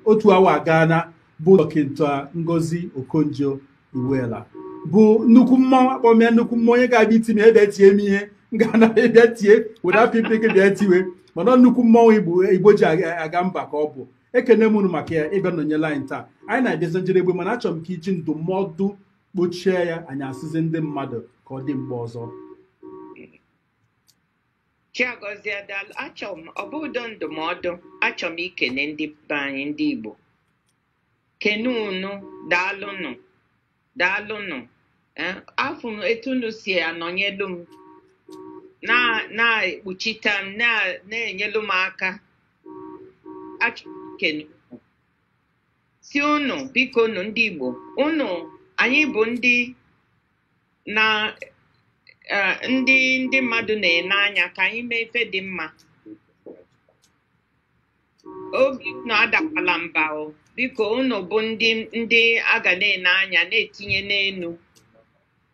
Otu awa agaana. Bụ Dọkịta Ngozi Okonjo Iweala bụ nnukwu mmọnwụ, akpọm ya nnukwu mmọnwụ, onye ga-abịa iti m ebe tie m ihe m ga-ana bịa tie were afọ ipeke bịa tiwe, mana ọ nnukwu mmọnwụ Igbo ji aga mba ka ọ bụ. Ekene m unu maka ya ịbịa nọnyere anyị taa. Anyị na-abịazi njedebe, mana achọrọ m ka iji ndụmọdụ kpochie ya, anyị asịzi ndị mmadụ ka ọ dị mgbe ọzọ. Chiagozie, daalụ. Achọ m, ọ bụ udo ndụmọdụ, achọ m ikene ndị be anyị, ndị Igbo. Kene unu, daalụnụ, daalụnụ. Afụ m etu unu si anọnyelu m, na-ekpuchite m, na-enyelu m aka. Achọ m ikene unu, si unu biko unu ndị Igbo, unu anyị bụ ndị na ndị mmadụ na-ene anya ka anyị mee ife dị mma. Obi unu adakwala mba o. Biko, unu bụ ndị a ga na-ene anya, na-etinye n'elu.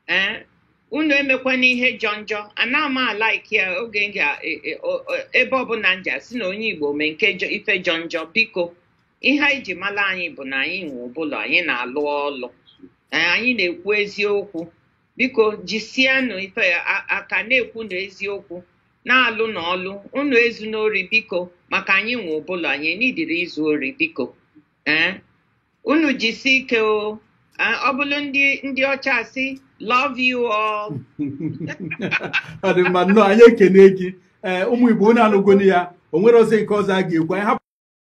Ee, unu emekwana ihe jọ njọ. Ana m a-like ya oge m ga ebe ọbụla nja si na onye Igbo mee nke ife jọ njọ. Biko, ihe anyị ji mara anyị bụ na anyị nwe ụbụlụ, anyị na-alụ ọlụ. Ee, anyị na-ekwu eziokwu. Biko, jisienụ ife aka, na-ekwu na eziokwu, na-alụ na ọlụ unu. Ezu n'ori, biko, maka anyị nwe ụbụlụ, anyị nidiri izu ori. Biko, ee, unu jisi ike o. Ọ bụrụ ndị ọcha sị, "Love you all." Ọ dị mma nnọọ. Anyị ekene gị. Ee, ụmụ Igbo, unu anụgonu ya. O nwere ọzọ nke ọzọ a ga-ekwu anyị hapụ.